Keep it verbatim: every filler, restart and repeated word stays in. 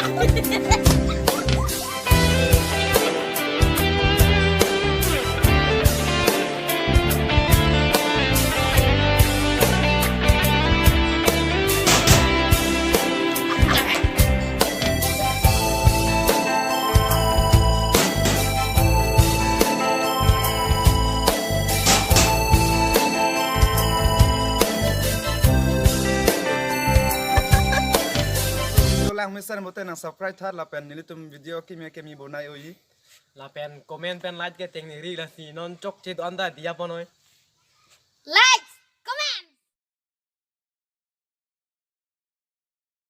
Lang mesen bote nang subscribe tha lapen nelitum video kimi kimi bonai oi. Lapen comment pen like ke tengneri, lasi non chokche do-an ta diya pon oi.